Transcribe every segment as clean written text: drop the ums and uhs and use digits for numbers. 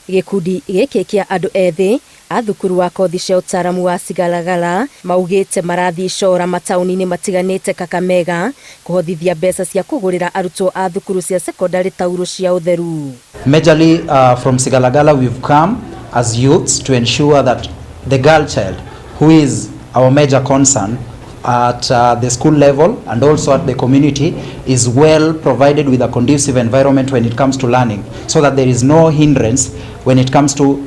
Gĩkundi gĩkĩ kĩa andũ ethĩ a thukuru wa kothi cia ũtaaramu wa Sigalagala maugĩte marathiĩ icora mataũni-inĩ matiganĩte Kakamega kũhothithia mbeca cia kũgũrĩra arutwo a thukuru cia cekondarĩ taurũ cia ũtheru. Majorly from Sigalagala we've come as youths to ensure that the girl child, who is our major concern at the school level and also at the community, is well provided with a conducive environment when it comes to learning, so that there is no hindrance when it comes to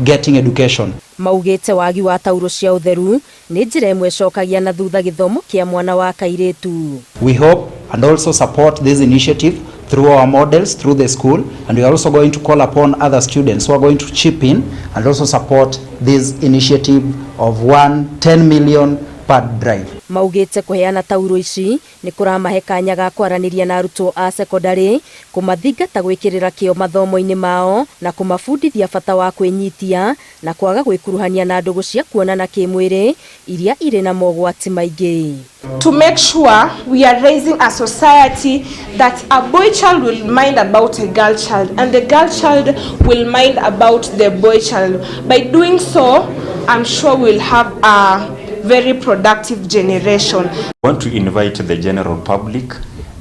getting education. Maugĩte wagi wa taurũ cia ũtheru nĩ njĩra ĩmwe ĩcokagia na thutha gĩthomo kĩa mwana wa kairĩtu. We hope and also support this initiative through our models, through the school, and we are also going to call upon other students who are going to chip in and also support this initiative of 1 10 million pad drive. Maugĩte kũheana taurũ ici nĩ kũramahe kanya ga kwaranĩria na arutwo a cekondarĩ, kũmathingata gwĩkĩrĩra kĩo mathomo-inĩ mao na kũmabundithia bata wa kwĩnyitia na kwaga gwĩkuruhania na ndũgũ cia kuonana kĩmwĩrĩ iria irĩ na mogwati maingĩ. To make sure we are raising a society that a boy child will mind about a girl child and the girl child will mind about the boy child. By doing so, I'm sure we'll have a very productive generation. I want to invite the general public,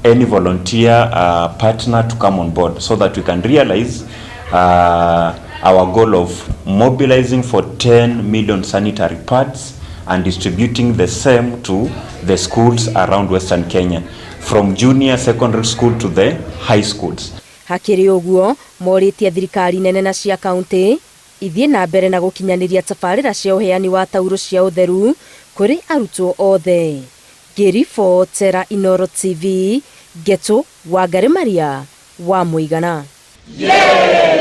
any volunteer partner to come on board so that we can realize our goal of mobilizing for 10 million sanitary pads and distributing the same to the schools around Western Kenya, from junior secondary school to the high schools. Hakĩrĩ ũguo, morĩtie thirikari nene na cia kaunti ithiĩ na mbere na gũkinyanĩria tabarĩra cia ũheani wa taurũ cia ũtheru kũrĩ arutwo othe. Ngĩribotera Inooro TV, Ngetu Wangari Maria wa Mũigana. Yeah!